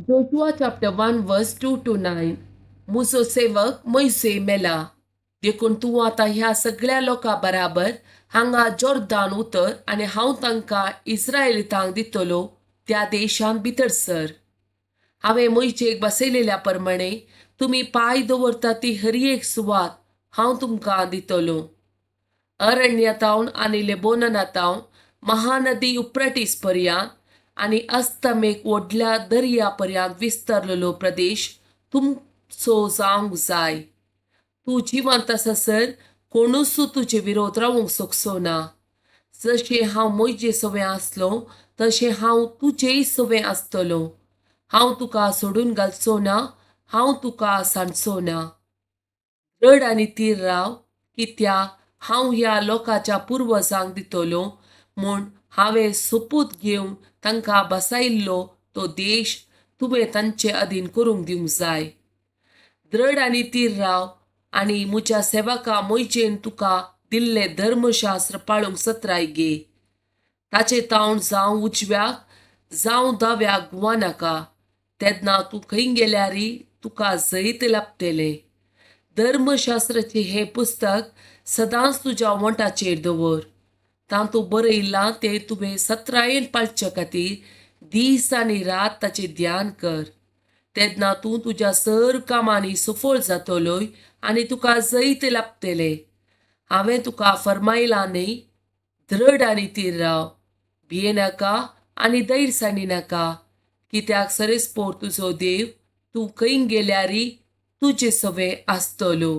Joshua chapter 1 verse 2 to 9. मुजो सेवक मोयसे मेला, देखून तूं आतां ह्या सगळ्या लोकां बराबर हांगा जोर्दान उतर आनी हांव तांकां इस्रायलितांक दितलो त्या देशांत भितर सर. हांवें मोयजेक बसयलेल्या प्रमाणे तुमी पांय दवरता ती हर एक सुवात हांव तुमकां दितलो. अरण्यतावन आनी लेबोननातावन महानदी उप्रटीस पर्यंत आनी अस्तमेक व्हडल्या दर्या पर्यंत विस्तरलेलो प्रदेश तुमचो जावंक जाय. तूं जिवंत आसासर कोणूच तुजे विरोध रावूंक शकचो ना. जशें हांव मोयजे सवें आसलो तशें हांव तुजेय सवें आसतलो. हांव तुका सोडून घालचो ना, हांव तुका सांडचो ना. रड आनी तीर राव, कित्याक हांव ह्या लोकांच्या पुर्वजांक दितलो म्हूण हांवें सोपूत घेवन तांकां बसायिल्लो तो देश तुवें तांचे अधीन करूंक दिवंक जाय. द्रड आनी तीर राव आनी म्हज्या सेवका मोयजेन तुका दिल्लें धर्मशास्त्र पाळूंक सत्राय घे. ताचे तावन जावं उजव्याक जावं दाव्याक घुंवनाका, तेन्ना तूं खंय गेल्यारय तुका जैत लाभतलें. धर्मशास्त्राचें हें पुस्तक सदांच तुज्या वोंटाचेर दवर. तातूंत बरयलां तें तुवें सत्रायेन पाळचे खातीर दीस आनी रात ताचें ध्यान कर. तेन्ना तूं तुज्या सर कामांनी सफळ जातलोय आनी तुका जैत लाभतलें. हांवें तुका फर्मायलां न्ही, द्रड आनी तीर राव, भियेनाका आनी धैर्य सांडिनाका, कित्याक सरेस्पोर तुजो देव तूं खंय गेल्यारय तुजे सवें आसतलो.